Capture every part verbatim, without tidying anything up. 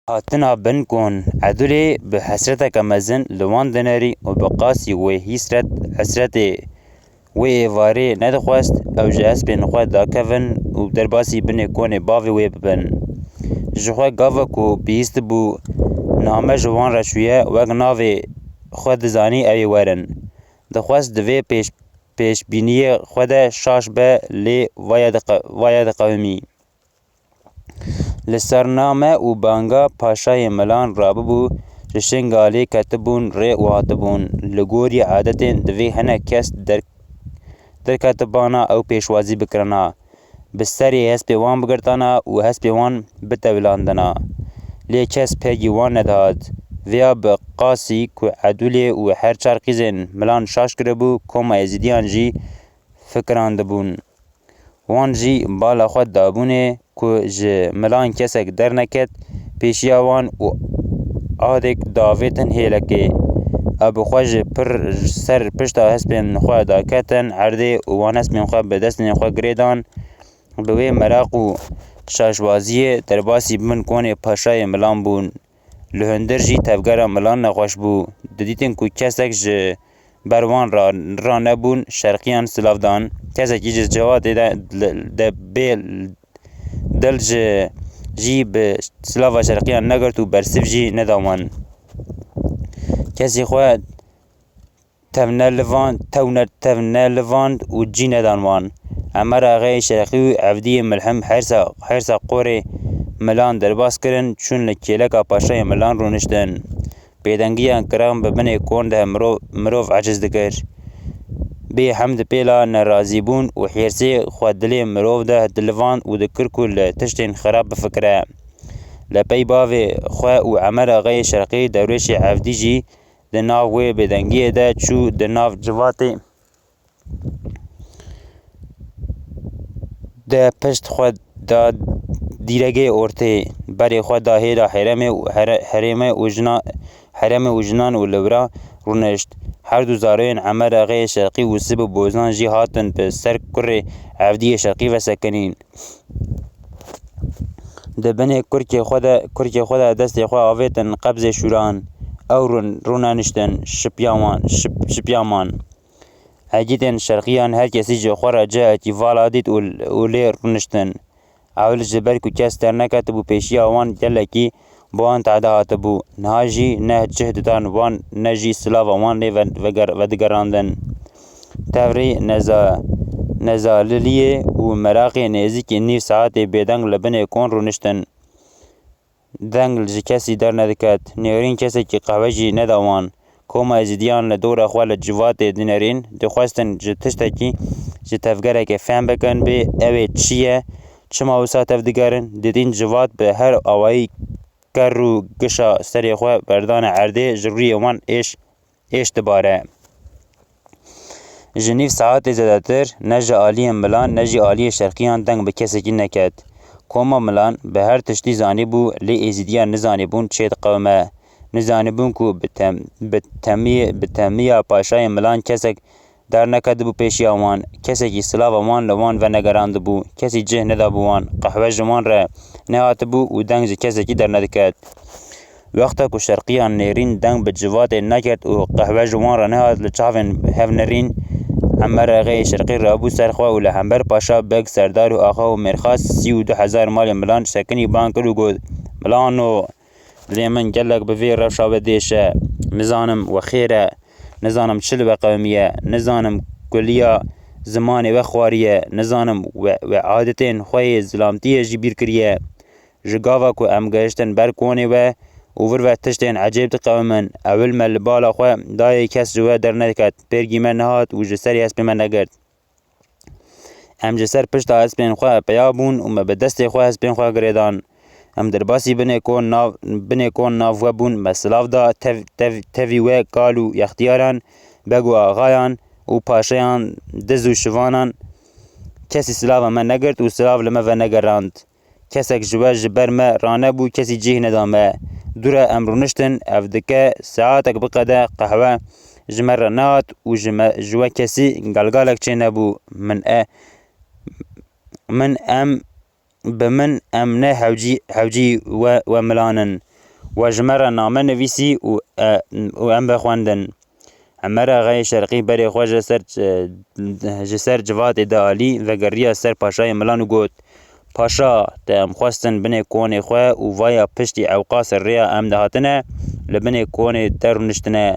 Hatina bin kon Edulê bi hesreteke mezin li wan dinerî û bi qasî wê hîsret hesretê wê êvarê nedixwest ew ji hespên xwe dakevin û derbasî binê konê bavê wê bibin. Ji xwe gava ku bihîstibû name ji wan re çûye, wek navê xwe dizanî ew ê werin. Dixwest di vê pêş-, pêşbîniyê xwe de şaş be, lê vaye diqe-, vaye diqewimî. Li ser name û banga paşayê milan rabibû, ji Şingalê ketibûn rê û hatibûn. Li gorî adetên divê hinek kes der-, derketibana ew pêşwazî bikirina. Bi serê hespê wan bigirtana û hespê wan bitevilandina. Lê kes pêgî wan nedihat. Vêya bi qasî ku Edûlê û her çar qîzên milan şaş kiribû, koma Êzîdiyan jî fikirandibûn. Wan jî bala xwe dabûnê ku ji milan kesek derneket pêşiya wan û adek davêtin hêlekê. Ew bi xwe ji pir ser pişta hespên xwe daketin erdê û wan hespên xwe bi destên xwe girêdan. Bi wê meraq û şaşwaziyê derbasî bin konê paşayê milan bûn. Li hundir jî tevgera milan nexweş bû. Didîtin ku kesek ji ber wan ra, ranebûn, şerqiyan silav dan. Kesekî ji civatê de, de bê dil ji, jî bi silava şerqiyan negirt û bersiv jî neda wan. Kesî xwe tevnelivand, tewne-, tevnelivand û cî nedan wan. Emer Axayê Şerqî û Evdiyê Milhim hersa, hersa qorê milan derbas kirin, çûn li kêleka paşayê milan rûniştin. Bêdengiyan kiran bi binê kon de mirov, mirov eciz dikir. Bê hemd pêla nerazîbûn û hêrsê xwe dilê mirov de dilivand û dikir ku li tiştên xerab bifikire. Li pey bavê xwe û Emer Axayê Şerqî, Dewrêşê Evdî jî di nav wê bêdengiyê de çû, di nav civatê de pişt xwe da dîregê ortê, berê xwe da hêla herêmê û here-, herêmê û jina-, herêmê û jinan û li wira rûnişt. Her du zaroyên Emer Axayê Şerqî û Sib û Bozan jî hatin bi ser kurê Evdiyê Şerqî vesekinîn. Di binê kurkê xwe de, kurkê xwe de destê xwe avêtin qebzê şûran. Ew rûn-, rûneniştin, şipiya wan, şip-, şipiya man. Egîtên şerqiyan her kesî ji xwe re cihekî vala dît û, û lê rûniştin. Ewil ji ber ku kes derneketibû pêşiya wan, gelekî bi wan tehde hatibû. Niha jî ne cih didan wan, ne jî silava wan lê ve-, veger-, vedigerandin. Tevrî neza-, nezaliliyê û meraqê nêzîkî nîv saetê bêdeng li binê kon rûniştin. Deng ji kesî dernediket. Nêrîn kesekî qehwe jî neda wan. Koma Êzîdiyan li dora xwe li civatê dinerîn, dixwestin ji tiştekî, ji tevgerekê fehm bikin, bê ew ê çi ye, çima wisa tev digerin, didîn civat bi her awayî ker û gişa serê xwe berdane erdê, ji rûyê wan êş, êş dibare. Ji nîv saetê zêdetir ne ji aliyê milan ne jî aliyê şerqiyan deng bi kesekî neket. Koma milan bi her tiştî zanîbû, lê Êzîdiyan nizanîbûn çê diqewime. Nizanîbûn ku bi tem-, bi temiyê, bi temiya paşayê milan kesek derneketibû pêşiya wan, kesekî silava wan li wan venegerandibû, kesî cih nedabû wan, qehwe ji wan re nehatibû û deng ji kesekî dernediket. Wexta ku şerqiyan nêrîn deng bi civatê nekert û qehwe ji wan re nehat li çavên hev nerîn, Emer Axayê Şerqî rabû ser xwe û li hember Paşa Beg, Serdar û Axa û Mêrxas sî û du hezar malê milan sekinî bang kir û got, Milano! Dilê min gelek bi vê rewşa we dêş e. Nizanim we xêr e. Nizanim çi li we qewimiye. Nizanim kuliya zimanê we xwariye. Nizanim we, we adetên xwe yê zilamtiyê jî bîr kiriye. Ji gava ku em gehiştin ber konê we û vir ve tiştên ecêb diqewimin, ewil me li bala xwe dayê kes ji we derneket, pêrgî me nehat û ji serê hespê me negirt. Em ji ser pişta hespên xwe peya bûn û me bi destê xwe hespên xwe girêdan. Em derbasî binê kon nav, binê kon nav we bûn, me silav da tev-, tev-, tevî we kal û yextiyaran, beg û axayan û paşayan, diz û şivanan. Kesî silava me negirt û silav li me venegerand. Kesek ji we ji ber me ranebû, kesî cih neda me. Dûre em rûniştin, ev dike saetek biqede qehwe ji me re nehat û ji me, ji we kesî galgalek çênebû. Min e, min em, bi min em ne hewcî, hewcî we, we milan in. We ji me re name nivîsî û, e, û em vexwendin. Emer Axayê Şerqî berê xwe ji ser, ji ser civatê de alî, vegeriya ser paşayê Milan û got, Paşa, te em xwestin binê konê xwe û vaya piştî ewqasê rêya em dihatine, li binê konê te rûniştine.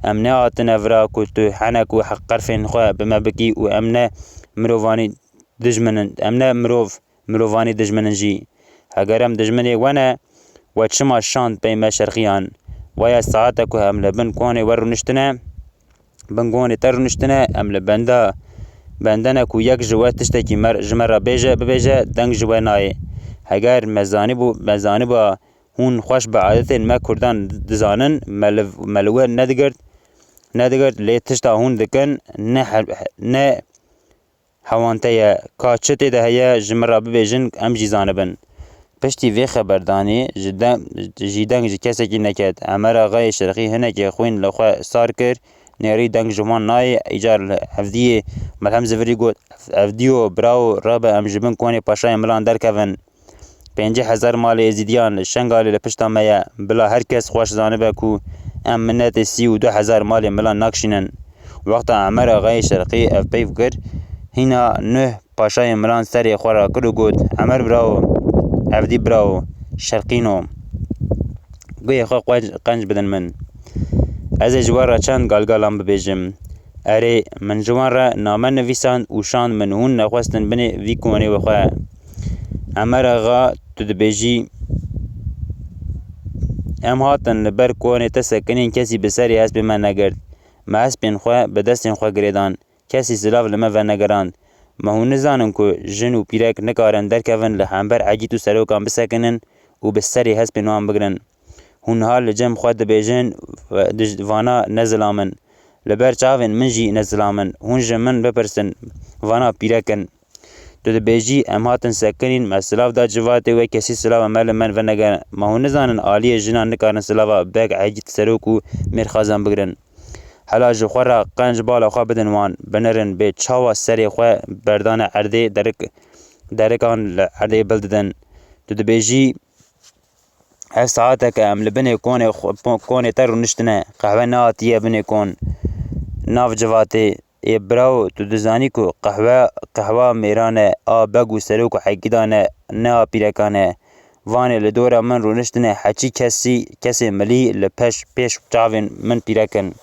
Em nehatine vira ku tu henek û heqerfên xwe bi me bikî û em ne mirovanî dijmin in, em ne mirov, mirovanî dijmin in jî. Heger em dijminê we ne, we çima şand pey me şerqiyan? Vaya saete ku em li bin konê we rûniştine, bin konê te rûniştine, em li benda, bendene ku yek ji we tiştekî me, ji me re bêje, bibêje, deng ji we nayê. Heger me zanîbû, me zanîba hûn xweş bi adetên me Kurdan dizanin, me li, me li we nedigirt, nedigirt, lê tişta hûn dikin, ne he-, ne hewante ye. Ka çi tê de heye, ji min re bibêjin, em jî zanibin. Piştî vê xeberdanê ji de-, jî deng ji kesekî neket. Emer Axayê Şerqî hinekê xwîn li xwe sar kir, nêrî deng ji wan nayê, îcar li Evdiyê Melhem Zivirî got, Evdiyo, birawo, rabe em ji bin konê paşayê Milan derkevin. Pêncî hezar malê Êzîdiyan li Şengalê li pişta me ye. Bila her kes xweş zanibe ku em minetê sî û du hezar malê Milan nakşînin. Wexta Emer Axayê Şerqî ev peyv kir, hîna nuh paşayê Milan serê xwe rakir û got, Emer birawo, Evdî birawo, Şerqîno. Guhê xwe qenc, qenc bidin min. Ez ê ji we re çend galgalan bibêjim. Erê, min ji wan re name nivîsand û şand min, hûn nexwestin binê vî konê we xwe. Emer Axa, tu dibêjî, em hatin li ber konê te sekinîn, kesî bi serê hespê me negirt. Me hespên xwe bi destên xwe girêdan. Kesî silav li me venegirand. Ma hûn nizanin ku jin û pîrek nikarin derkevin li hember egît û serokan bisekinin û bi serê hespên wan bigrin? Hûn niha li cem xwe dibêjin, ve-, dij-, vana ne zilam in. Li ber çavên min jî ne zilam in. Hûn ji min bipirsin, vana pîrek in. Tu dibêjî, em hatin sekinîn, me silav da civatê we, kesî silava me li me venegirin. Ma hûn nizanin aliyê jinan nikarin silava beg, egît, serok û mêrxazan bigrin? Hela ji xwe re qenc bala xwe bidin wan, binerin bê çawa serê xwe berdane erdê, derik-, derikan li erdê bil didin. Tu dibêjî, ev saeteke em li binê konê xwe, konê te rûniştine, qehwe nehatiye binê kon, nav civatê. Ê birawo, tu dizanî ku qehwe, qehwa mêran e, a beg û serok û hegîdan e, ne a pîrekan e. Vanê li dora min rûniştine heçî kesî, kesê milî li peş, pêş çavên min pîrek in.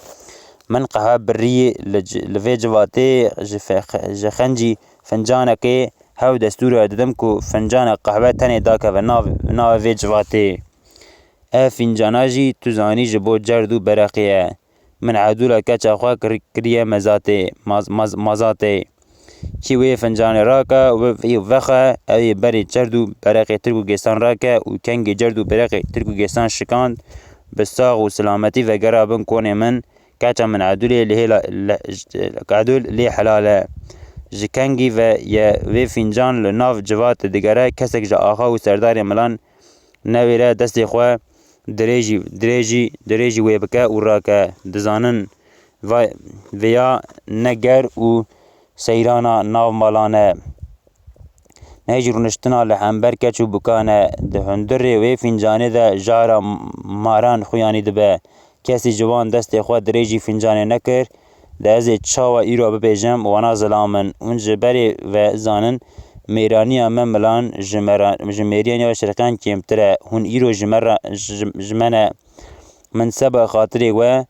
Min qehwe biriyê li c-, li vê civatê ji fe-, ji xencî fincanekê hew destûra didim ku fincana qehwe tenê dakeve nav, navê vê civatê. Ev fincana jî tu zanî ji bo cerd û bereqê ye. Min edûla keça xwe kir-, kiriye mezatê, maz-, maz-, mazatê. Kî wê fincanê rake, wê, wê vexe, ew ê berê cerd û bereqê Tirk û Gêstan rake û kengê cerd û bereqê Tirk û Gêstan şikand, bi sax û silametî vegera bin konê min, keça min edûlê li hêla, le-, edûl lê helal e. Ji kengî ve ye wê fîncan li nav civatê digere, kesek ji axa û serdarê milan newêre destê xwe dirêjî, dirêjî, dirêjî wê bike û rake. Dizanin va-, vêya ne ger û seyrana nav malan e. Ne jî rûniştina li hember keç û bukan e. Di hundirê wê fîncanê de jara maran xuyanî dibe. Kesî ji wan destê xwe dirêjî fîncanê nekir. De ez ê çawa îro bibêjim, wana zilam in. Hûn ji berê ve zanin, mêraniya me milan ji me re, ji mêriya nêva şerqiyan kêmtir e. Hûn îro ji me re, ji, ji me ne. Min seba xatirê we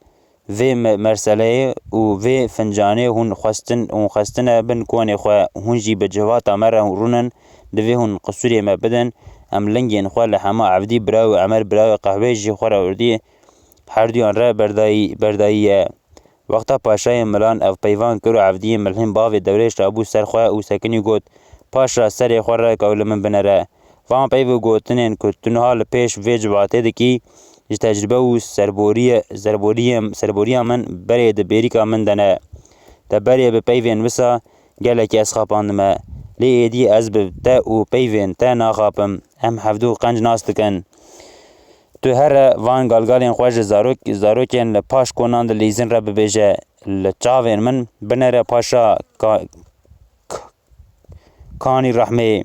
vê me-, merseleyê û vê fincanê hûn xwestin, hûn xwestine bin konê xwe. Hûn jî bi civata me re rûnin, divê hûn qisûrê me bidin. Em lingên xwe li hema Evdî bira û Emer bira qehwê jî xwe re urdî herduyan re berdayî, berdayî ye. Wexta paşayê milan ev peyvan kir û Evdiyê milhên bavê Dewrêş rabû ser xwe û sekinî got, Paşa, serê xwe reke û li min binere. Van peyv û gotinên ku tu niha li pêş vê civatê dikî, ji tecrûbe û serboriyê, serboriyê, serboriya min berê di bêrîka min de ne. Te berê bi peyvên wisa gelekî ez xapandime. Lê êdî ez bi te û peyvên te naxapim. Em hevdû qenc nas dikin. Tu here van galgalên xwe ji zarok-, zarokên li paş konan dilîzin re bibêje, li çavên min binere paşa ka-, k-, kanî rehmê.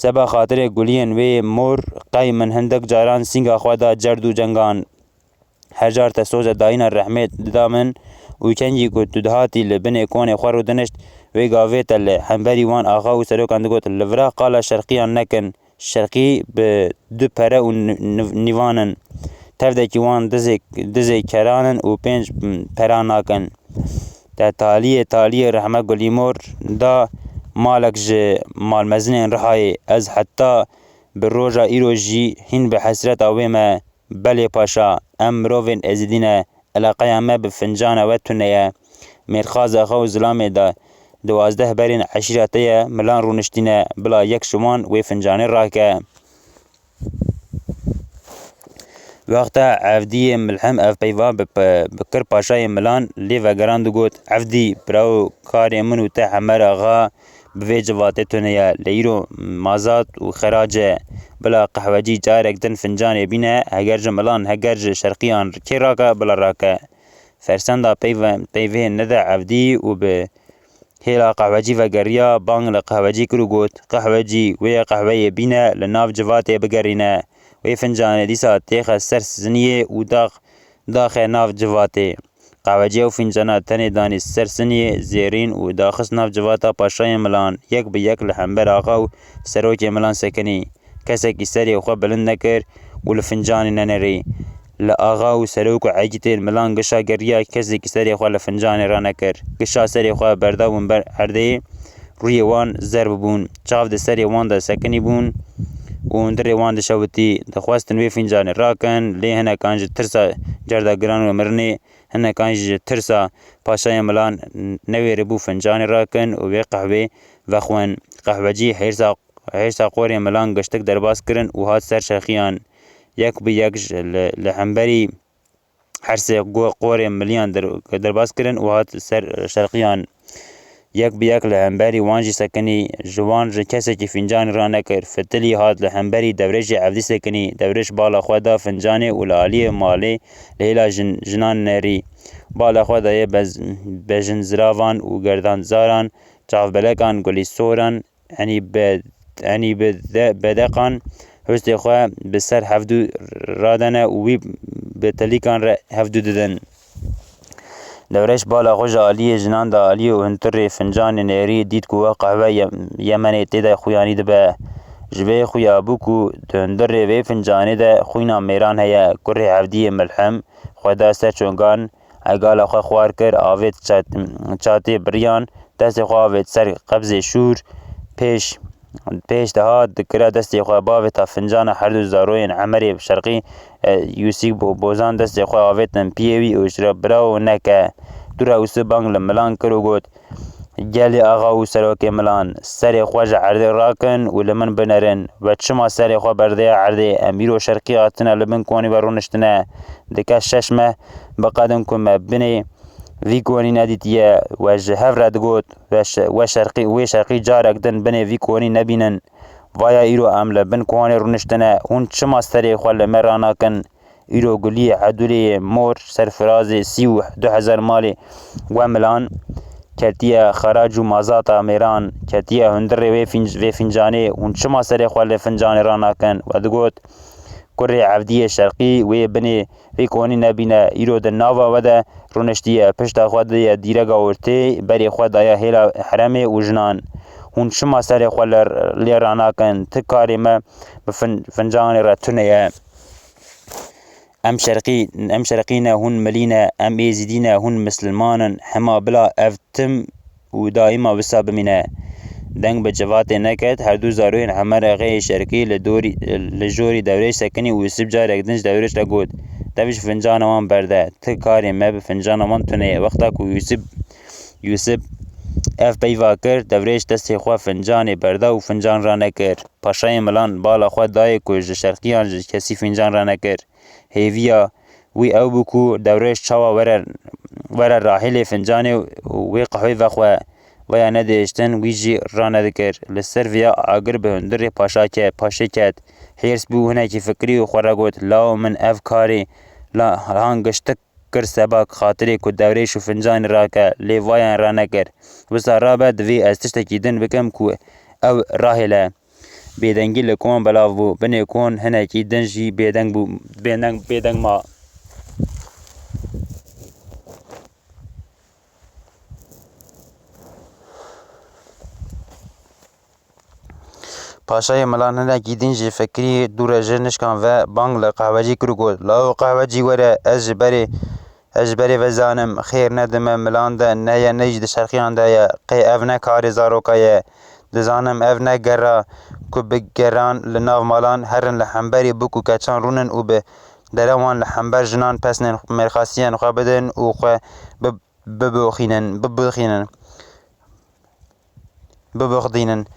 Seba xatirê guliyên wê mor qey min hindik caran sînga xwe da cerd û cengan. Her car te soze dayîna rehmê dida min û kengî ku tu dihatî li binê konê xwe rûdinişt, wê gavê te li hemberî wan axa û serokan digot, li vira qala şerqiyan nekin. Şerqî bi du pere û ni-, ni-, nîvan in. Tevdekî wan dizê, dizê keran in û pênc pera nakin. Te taliyê, taliyê rehme Gulîmor da malek ji malmezinên Rihayê. Ez heta bi roja îro jî hîn bi hesreta wê me. Belê paşa, em mirovên Êzidî ne, eleqeya me bi fincana we tune ye. Mêrxaza xwe û zilamê de duwazdeh berên eşîra te ye, milan rûniştîne, bila yek ji wan wê fincanê rake. Wexta Evdiyê Milhem ev peyva bi, bi Kir Paşayê Milan lê vegeran digot, Evdî, birawo, karê min û te Hemer Axa bi vê civatê tune ye. Lê îro mazat û xerac e. Bila qehwecî carek din fincanê bîne, heger ji Milan, heger ji Şerqiyan kê rake, bila rake. Fersenda peyve-, peyvê nede Evdî û bi hêla qehwecî vegeriya, bang li qehwecî kir û got, Qehwecî, wê qehweyê bîne, li nav civatê bigerîne. Wê fincanê dîsa têxe ser siniyê û dax-, daxe nav civatê. Qehwecî ew fincana tenê danî ser siniyê zêrîn û daxist nav civata paşayê Milan, yek bi yek li hember axa û serokê Milan sekinî. Kesekî serê xwe bilind nekir û li fincanê nenerî. Li axa û serok û egîtên Milan gişa geriya, kesekî serê xwe li fincanê ranekir. Gişa serê xwe berda bûn ber erdê, rûyê wan zerb bûn. Çav di serê wan de sekinî bûn û hundirê wan dişewitî. Dixwestin wê fincanê rakin, lê hinekan ji tirsa cerda giran û mirinê, hinekan jî ji tirsa paşayê Milan newêribû fincanê rakin û wê qehwê vexwin. Qehwecî hêrsa, hêrsa qorê Milan giştik derbas kirin û hat ser Şerqiyan. Yek bi yek ji li, li hemberî hersê go-, qorê Miliyan der-, derbas kirin û hat ser Şerqiyan. Yek bi yek li hemberî wan jî sekinî, ji wan ji kesekî fincanê ranekir. Fitilî hat li hemberî Dewrêşê Evdî sekinî. Dewrêş bala xwe da fincanê û li aliyê malê li hêla jin-, jinan nerî. Bala xwe daye bez-, bejinziravan û gerdanzaran, çavbelekan, gulîsoran, enî be-, enî bi de-, bedeqan hustê xwe bi ser hevdû radene û wî bi tilîkan re hevdû didin. Dewrêş bala xwe ji aliyê jinan de aliyê û hundirê fincanê nêrî dît ku wek qehwe ye-, Yemenê tê de xuyanî dibe. Ji vê xuya bû ku di hundirê vê fincanê de xwîna mêran heye. Kurê Evdiyê Milhem xwe da ser çongan, egala xwe xwar kir, avêt çat-, çatê biriyan, destê xwe avêt ser qebzê şûr, pêş, pêş dihat dikira destê xwe bavêta fincana herdu zaroyên Emerê Şerqî, e, Yûsî Bo-, Bozan destê xwe avêtin piyê wî û ji re birawo neke. Dûra Yûsî bang li Milan kir û got, Gelê axa û serokê Milan, serê xwe ji erdê rakin û li min binerin. We çima serê xwe berdaye erdê? Em îro Şerqî hatine li bin konî ve rûniştine. Dike şeş meh biqedin ku me binê vî konî nedîtiye. We ji hev re digot, we şe-, we şerqî, wê şerqî carek din binê vî konî nebînin. Vaya îro em li bin konê rûniştine, hûn çima serê xwe li me ranakin? Îro guliyê Edûlê mor, serfirazê sî û du hezar malê we Milan, ketiye xerac û mazata mêran, ketiye hundirê wê fînc-, vê fîncanê, hûn çima serê xwe li fincanê ranakin? We digot, Kurê Evdiyê Şerqî, wê binê vê konî nebîne, îro di nava we de rûniştiye, pişta xwe diye dîrega ortê, berê xwe daye hêla heremê û jinan. Hûn çima serê xwe li, lê ranakin? Ti karê me bi fin-, fincanê re tune ye. Em şerqî, em şerqî ne, hûn milî ne, em êzîdî ne, hûn misilman in. Hema bila ev tim û daîma wisa bimîne. Deng bi civatê neket, herdu zaroyên Hemer Axeyê Şerqî li dorî, li jorî Dewrêş sekinî û Yûsif carek din ji Dewrêş re got, Dev ji fincana wan berde, ti karê me bi fincana wan tune ye. Wexta ku Yûsif, Yûsif ev peyva kir, Dewrêş destê xwe fincanê berda û fincan ranekir. Paşayê Milan bala xwe dayê ku ji Şerqiyan ji kesî fincan ranekir. Hêviya wî ew bû ku Dewrêş çawa were, were rahêlê fincanê û wê qehwê vexwe. Veya nedihiştin, wî jî ranedikir. Li ser viya agir bi hundirê paşa ke-, paşê ket. Hêrs bû, hinekî fikirî û xwe re got, Lawo min ev karê la han giştik kir seba xatirê ku Dewrêş û fincanê rake, lê vayan ranekir. Wisa rabe, divê ez tiştekî din bikim ku ew rahêle. Bêdengî li Kon belav bû. Binê Kon hinekî din jî bêdeng bû, bêdeng, bêdeng ma. Paşayê Milan hinekî din jî fikirî dûre ji nişkan ve bang li qehwecî kir û got, "Lawo qehwecî were, ez ji berê, ez ji berê ve zanim, xêr ne di me milan de ne ye, ne jî di şerqiyan de ye. Qey ev ne karê zaroka ye. Dizanim ev ne gera ku bi geran li nav malan herin li hemberî bûk û keçan rûnin û bi derewan li hember jinan pesnên mêrxasiyên xwe bidin û xwe bi-, biboxînin, bibixînin." Bibixdînin.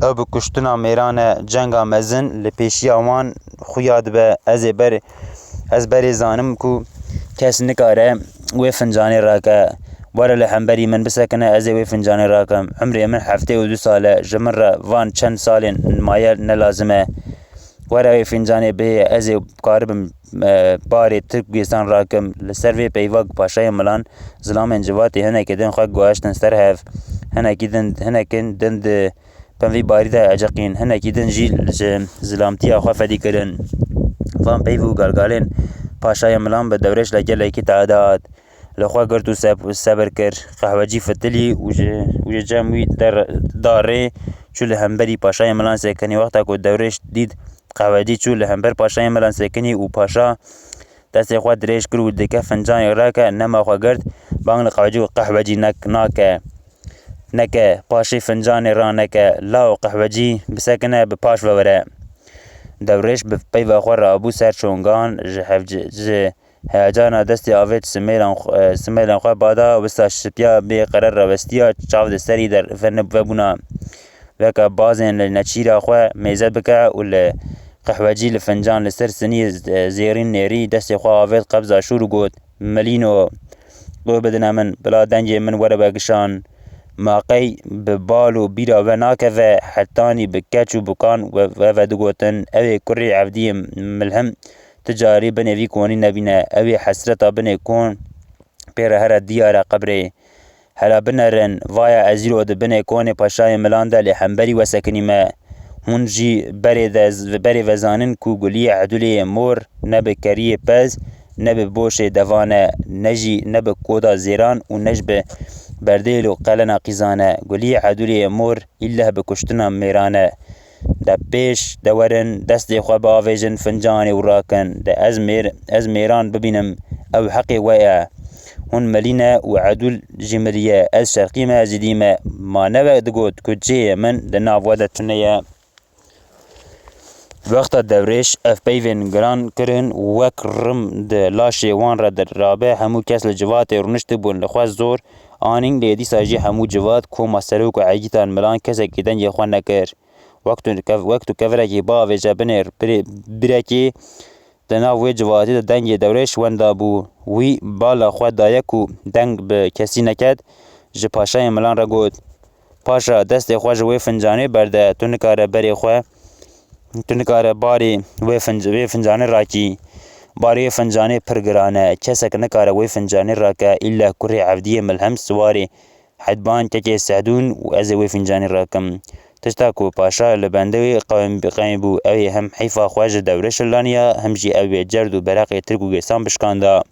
Ew bi kuştina mêran e, cenga mezin li pêşiya wan xuya dibe. Ez ê ber, ez berê zanim ku kes nikare wê fincanê rake. Were li hemberî min bisekine, ez ê wê fincanê rakim. Umrê min heftê û du sal e. Ji min re van çend salên maye ne lazim e. Were wê fincanê bihê, ez ê karibim, e, barê Tirk û Gêstan rakim. Li ser vê peyva Paşayê Milan zilamên civatê hinekê din xwe guhaştin ser hev. Hinekî din, hinekin din di pemvî barî de eceqîn. Hinekî din jî ji zilamtiya xwe fedî kirin. Van peyv û galgalên Paşayê Milan bi Dewrêş le gelekî teheda hat. Li xwe girt û seb-, sebir kir. Qehwecî fitilî û ji, û ji cem wî der-, da rê çû li hemberî Paşayê Milan sekinî. Wexta ku Dewrêş dît qehwecî çû li hember Paşayê Milan sekinî û Paşa destê xwe dirêj kir û dike fincanê rake, nema xwe girt, bang li qehwecî û qehwecî nek-, nake. Neke, paşê fincanê raneke, lawo qehwecî bisekine, bi paş ve were. Dewrêş bi peyva xwe rabû ser çongan, ji hevci-, ji heyecana destê avêt simêlan xwe, simêlan xwe bada, wisa şipiya bê qerer rawestiya, çav di serî de venib-, vebûna. Weke bazên li neçîra xwe mêze bike û li qehwecî li fincan li ser sinî z-, zêrîn nêrî, destê xwe avêt qebza şûr û got, "Milîno, qû bidine min, bila dengê min were vegişan." Ma qey bi bal û bîra we nakeve, hetanî bi keç û bukan we, we vedigotin, ew ê kurê Evdiyê Milhim ti carî binê vî konî nebîne, ew ê hesreta binê kon pê re here diyar e qebrê. Hela binerin, vaya ez îro di binê konê Paşayê Milan de lê hemberî we sekinîme. Hûn jî berê de, berê ve zanin ku guliyê Edûlê yê mor ne bi keriyê pez, ne bi boşê devan e, ne jî ne bi koda zêran û ne ji bi berdêl û qelena qîzan e. Guliyê Edûlê yê mor îlleh bi kuştina mêran e. De pêş de werin, destê xwe biavêjin fincanê û rakin. De ez mêr-, ez mêran bibînim, ew heqê we ye. Hûn milî ne û Edûl jî milî ye. Ez şerqî me, ez jî dî me. Ma ne we digot ku cihê min di nav we de tune ye? Wexta Dewrêş ev peyvên giran kirin, wek rim di laşê wan re dirabe, hemû kes li civatê rûniştibûn, li xwe zor anîn, lê dîsa jî hemû civat koma serok û egîtan milan kesekî dengê xwe nekir. Wek tu kev-, wek tu kevirekî biavêje binêr birê-, birekî di nav wê civatî de dengê Dewrêş wenda bû. Wî bala xwe daye ku deng bi kesî neket, ji Paşayê Milan re got, "Paşa, destê xwe ji wê fincanê berde, tu nikare berê xwe, tu nikare barê wê finc-, wê fincanê rakî. Barê wê fincanê pir giran e, kesek nikare wê fincanê rake, îlle kurê Evdiyê Milhem siwarê Hedban kekê Sehdûn û ez ê wê fincanê rakim." Tişta ku Paşa li bendê wê qewim-, qewimî bû, ew ê hem heyfa xwe ji Dewrêş laniya, hem jî ew ê cerd û bereqê Tirk û Gêsan bişkanda.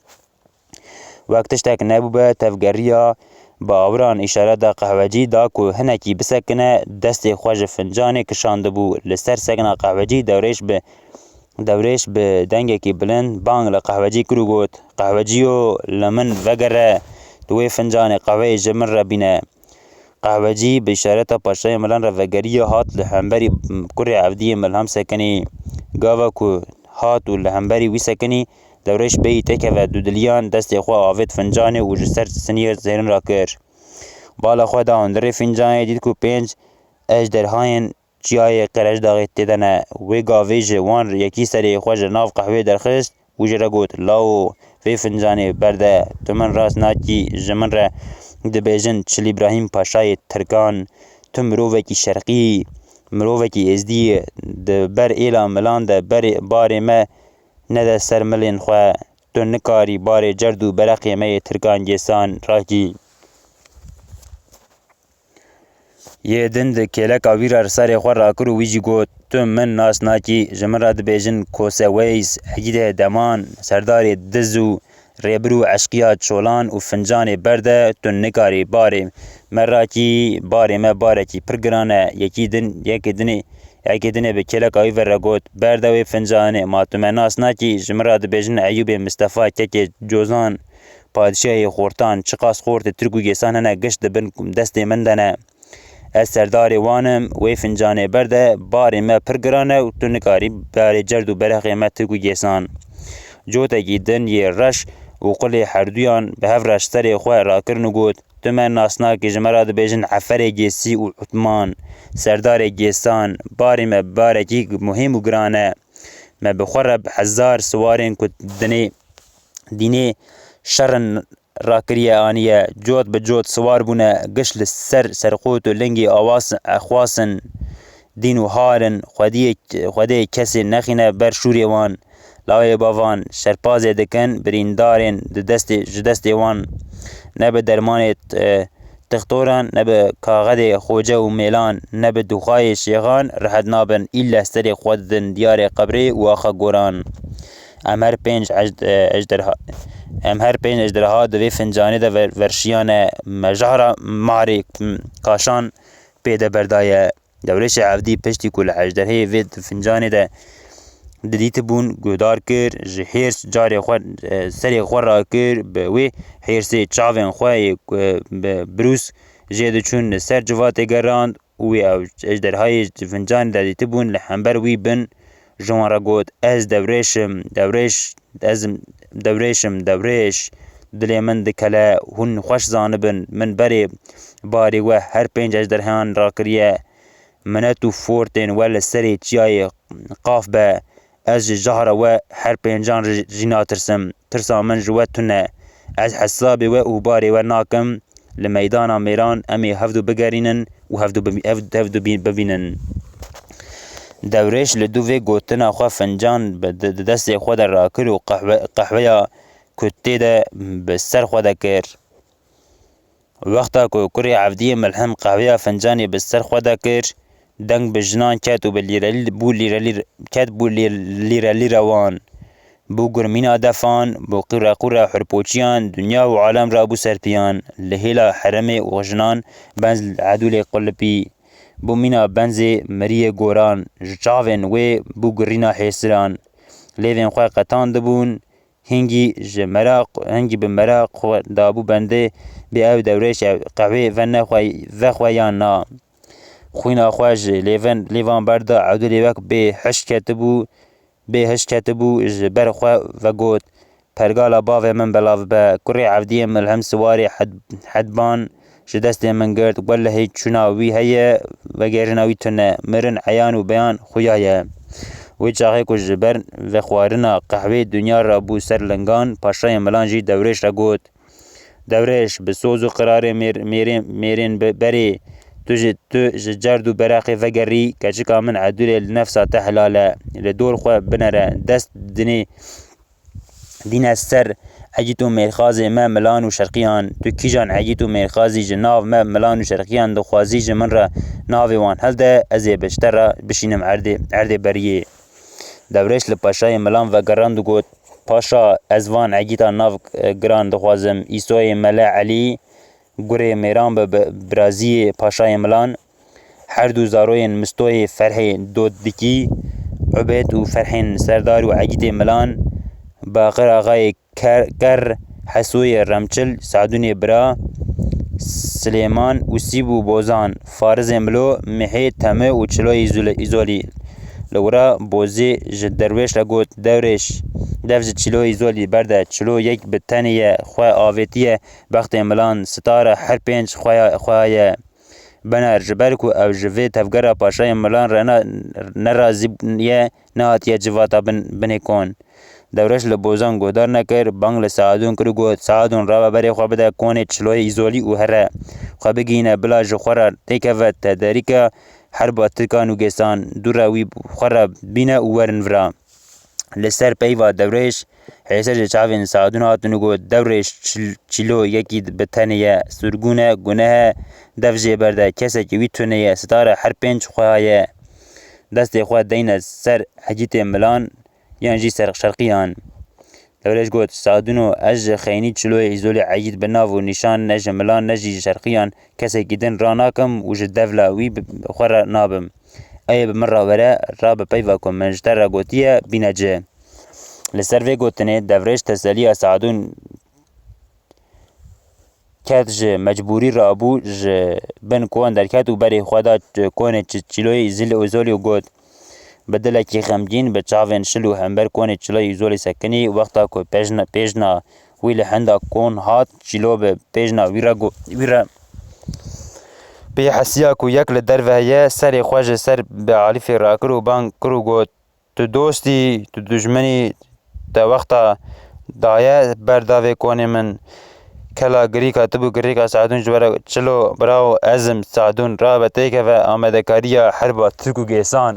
Wek tiştek nebûbe, tevgeriya bi awiran îşareta qehwecî da ku hinekî bisekine, destê xwe ji fincanê kişandibû. Li ser sekina qehwecî Dewrêş bi, Dewrêş bi dengekî bilind bang li qehwecî kir û got, "Qehweciyo, li min vegere, tu wê fincanê qehweyê ji min re bîne." Qehwecî bi îşareta Paşayê Milan re vegeriya hat li hemberî kurê Evdiyê Milham sekinî. Gava ku hat û li hemberî wî sekinî, Dewrêş bêyî têkeve dudiliyan destê xwe avêt fincanê û ji ser siniyê zêrin rakir. Bala xwe da hundirê fincanê, dît ku pênc ejderhayên çiyayê Qerejdaxê tê de ne. Wê gavê ji wan yekî serê xwe ji nav qehwê derxist û jê re got, "Lawo, vê fincanê berde, tu min rast nakî, ji min re dibêjin Çil Îbrahîm Paşayê Tirkan, tu mirovekî şerqî, mirovekî êzdî yî, di ber êla milan de berê, barê me nede ser milên xwe, tu nikarî barê cerd û bereqê me yê Tirkan Gêsan rakî." Yê din di kêleka wî re serê xwe rakir û wî jî got, "Tu min nas nakî, ji min re dibêjin Kose Weys, Egîdê Deman, serdarê diz û rêbir û eşqiya çolan û fincanê berde, tu nikarî barê me rakî, barê me barekî pir giran e." Yekî din, yekê dinê, yekê dinê bi kêleka wî ve re got, "Berde wê fincanê, ma tu me nas nakî, ji min re dibêjin Eyûbê Mistefa kekê Cozan, padişahê Xortan, çiqas xortê Tirk û Gêsan hene, giş di bin destê min de ne." Ez serdarê wan im, wê fincanê berde, barê me pir giran e û tu nikarî barê cerd û berexê me Tirk û Gêsan. Cotekî din yê reş û qulê herduyan bi hev re ji serê xwe rakirin û got, "Tu me nas nakî, ji me re dibêjin Eferê Gêsî û Utman, serdarê Gêsan, barê me barekî muhîm û giran e. Me bi xwe re bi hezar siwarên ku dinê, dînê şerin rakiriye aniye, cot bi cot siwar bûne, giş li ser serqot û lingê awas exwas in, dîn û har in, xwediyê, xwedê kesê nexîne ber şûrê wan. Lawê bavan şerpazê dikin, birîndarên di destê, ji destê wan ne bi dermanê, e, tixtoran, ne bi kaxedê xoce û mêlan, ne bi duxayê şêxan rehet nabin, îlle serê xwe didin diyarê qebrê û axa goran." Em her pênc ej-, e, ejderha, em her pênc ejderha di vê fincanê de ver-, verşiyane, me jahra marê, m, kaşan pê de berdaye. Dewrêşê Evdî piştî ku li ejderheyê vê fincanê de didîtibûn, guhdar kir, ji hêrs carê xwe, e, serê xwe rakir, bi wê hêrsê çavên xwe yê ku bi birûs jê diçûn li ser civatê gerand û wê ew ejderhayê ji fincanê de dîtibûn li hember wî bin ji wan re got, "Ez dewrêş im, dewrêş, ez im dewrêş im, dewrêş. Dilê min dikele, hûn xweş zanibin, min berê barê we her pênc ejderheyan rakiriye. Minet û fortên we li serê çiyayê Qaf be. Ez ji jahra we her pêncan re jî natirsim. Tirsa min ji we tune. Ez hesabê we û barê we nakim. Li meydana mêran em ê hevdu bigerînin û hevdu bi-, hev-, hevdu bî-, bibînin." Dewrêş li dû vê gotina xwe fincan bi di, di destê xwe de rakir û qehwe-, qehweya ku tê de bi ser xwe de kir. Wexta ku kurê Evdiyê Milhim qehweya fincanê bi ser xwe de kir, deng bi jinan ket û bi lîrelî-, bû lîrelîr-, ket bû lîr-, lîrelîra wan. Bû gurmîna defan, bû qîreqûra hurpoçiyan, dinya û alem rabû serpiyan. Li hêla heremê û jinan benz li edûlê qulipî. Bû mîna benzê miriyê goran, ji çavên wê bû gurîna hêsiran. Lêvên xwe qetandibûn, hingî ji meraq, hingî bi meraq xwe dabû bendê bê ew dewrêş ev qehwê ve nexwe, vexwe yan na. Xwîna xwe ji lêven, lêvan berda, edûlê wek bê hişk ketibû, bê hişk ketibû, ji ber xwe vegot, "Pergala bavê min belav be." Kurê Evdiyê Milhim siwarê hed-, hedban ji destê min girt. Wellehî çûna wî heye, vegêrina wî tune. Mirin eyan û beyan xuya ye. Wê çaxê ku ji ber vexwarina qehwê dinya re bû ser lingan, paşayê Milan jî Dewrêş re got, "Dewrêş, bi soz û qirarê mêr-, mêrên, mêrên be-, berê, tu ji, tu ji cerd û berexê vegerî, keçika min Edûlê li nefsa te helal e. Li dor xwe binere, dest dinê dîne ser Egît û mêrxazê me Milan û Şerqiyan. Tu kîjan Egît û mêrxazî ji nav me Milan û Şerqiyan dixwazî, ji min re navê wan hilde, ez ê bi ji te re bişînim erdê, erdê beriyê." Dewrêş li paşayê Milan vegerand û got, "Paşa, ez van Egîta nav, e, giran dixwazim, Îsoyê Mele Elî, gurê mêran bi, bi biraziyê paşayê Milan, her du zaroyên Mistoyê Ferhê Dodikî, Ubêd û Ferhên Serdar û Egîtê Milan, Baqir Axayê Ker, Ker, Hesoyê Remçil, Sadûnê Bira, Silêman û Sîb û Bozan, Farizê Milo, Mihê Teme û Çiloyê Îzole-, Îzolî." Li wira Bozê ji Derwêş re got, "Dewrêş, dev ji Çiloyê Îzolî berde, Çilo yek bi tenê ye, xwe avêtiye bextê Milan, sitara her pênc xweya, xweya ye. Bener, ji ber ku ew ji vê tevgera paşayê Milan re ne, nerazî ye, nehatiye civata bin, binê kon." Dewrêş li Bozan guhdar nekir, bang li Saedûn kir û got, "Saedûn, rabe berê xwe bide konê Çiloyê Îzolî û here. Xwe bigihîne bila ji xwe re têkeve te derîka herba Tirkan û Gêsan, dû re wî xwe re bîne û werin vira." Li ser peyva Dewrêş Hêser ji çavên Sadûn hatin û got, "Dev rêş çil-, çîlo yekî bi tenê ye, sirgûn e, guneh e, dev jê berde, kesekî wî tune ye, sitara her pênc xweha ye. Destê xwe deyne ser egîtê milan yan jî ser şerqiyan." Devrêş got, "Sadûno, ez ji xeynî çiloyê îzolê egît bi nav û nîşan ne ji milan ne jî ji şerqiyan kesekî din ranakim û ji devla wî bi xwe re nabim. Ê bi min re were, rabe peyva ku min ji te re gotiye, bîne ci." Li ser vê gotinê Devrêş teseliya Sadûn ket ji mecbûrî rabû, ji bin kon derket û berê xwe da konê çi-, çîloyê zil û zolî û got, bi dilekî xemgîn, bi çavên şil û hember konê çiloyê zolî sekinî, wexta ku pêjna, pêjna wî li henda kon hat, çîlo bi pêjna wî re go-, wî re pê hesiya ku yek li derve heye, serê xwe ji ser bi alîfê rakir û bang kir û got, "Tu dostî, tu dijminî, te wexta daye ber davê konê min. Kela girîka tu bû, girîka Sadûn ji we re çilo, bravo, ez im Sadûn, rabe têkeve amadekariya herba Tirk û Gêsan."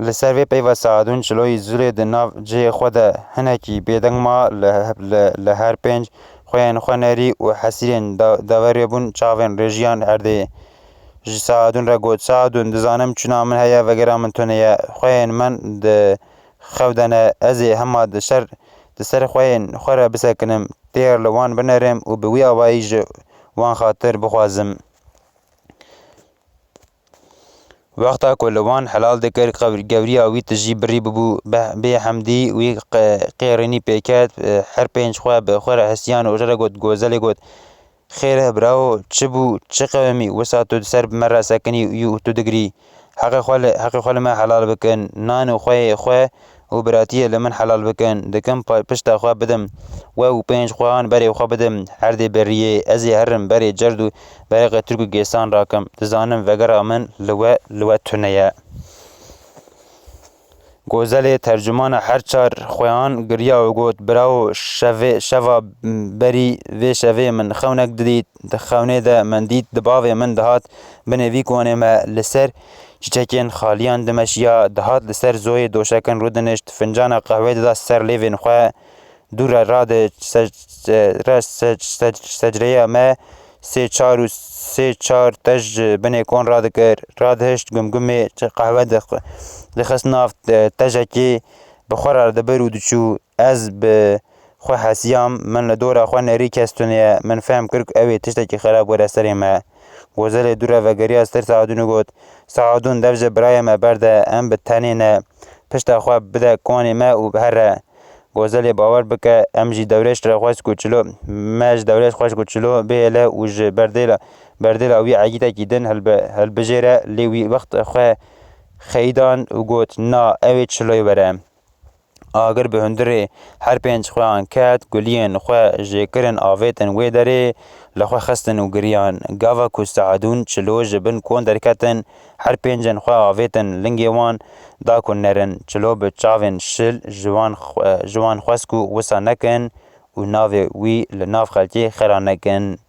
Li ser vê peyva Sadûn çiloyî zûlê di nav cihê xwe de hinekî bêdeng ma, li, li, li her pênc xweyên xwe nerî û hesîrên da-, daverê bûn çavên rêjiyan erdê. Ji Sadûn re got, "Sadûn, dizanim çûna min heye, vegera min tune ye. Xweyên min di xew de ne. Ez ê hema di şer, di ser xweyên xwe re bisekinim. Têr li wan binerim û bi wî awayî ji wan xatir bixwazim." Wexta ku li wan helal dikir, qew-, gewriya wî tijî birî bibû, be-, bê hemdî wî qe-, qêrînî pê ket, e, her pênc xwe bi xwe re hesiyan û ji re got, Gozelê got, "Xêr e birawo, çi bû, çi qewimî, wisa tu di ser me re sekinî û tu digirî? Heqê xwe li, heqê xwe li me helal bikin, nan û xweyê xwe û biratiyê li min helal bikin, dikim pa-, pişta xwe bidim we û pênc xwehan berê xwe bidim erdê beriyê, ez ê herim berê cerd û berê Tirk û Gêsan rakim. Dizanim vegera min li we, li we tune ye." Gozelê tercumana her çar xwehan giriya û got, "Birawo, şevê, şeva berî vê şevê min xewnek didît, di xewnê de min dît, di bavê min dihat binê vî konê me li ser çîçekên xaliyan dimeşiya, dihat li ser zoyê doşekin rûdinişt, fincana qehwê dida ser lêvên xwe, dû re radi se-, se-, re se-, se-, secreya me sê çar û sê çar tej ji binê kon radikir, radihişt gumgumê qehwe dix-, dixist nav te-, tejekê bi xwe re dibir û diçû. Ez bi xwe hesiyam, min li dora xwe nerî kes tune ye. Min fehm kir ku ew ê tiştekî xerab were serê me." Gozelê dû re vegeriya ser Saadûn û got, "Saadûn, dev ji birayê me berde, em bi tenê ne. Pişta xwe bide konê me û here." Gozelê bawer bike, em jî Dewrêş re xwest ku çilo, me ji Dewrêş xwest ku çilo bihêle û ji berdêla, berdêla wî egîtekî din hilbi-, hilbijêre, lê wî wext xwe xeyidan û got, "Na, ew ê çiloyê were." Agir bi hundirê her pênc xweyan ket, guliyên xwe jêkirin, avêtin wê derê, li xwe xistin û giriyan. Gava ku Saadûn çilo ji bin kon derketin, her pêncên xwe avêtin lingê wan, da ku nerin. Çilo bi çavên şil ji wan xwe-, ji wan xwest ku wisa nekin û navê wî li nav xelkê xera nekin.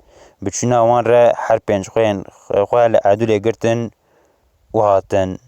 Bi çûna wan re her pênc xweyên xwe li edûlê girtin û hatin.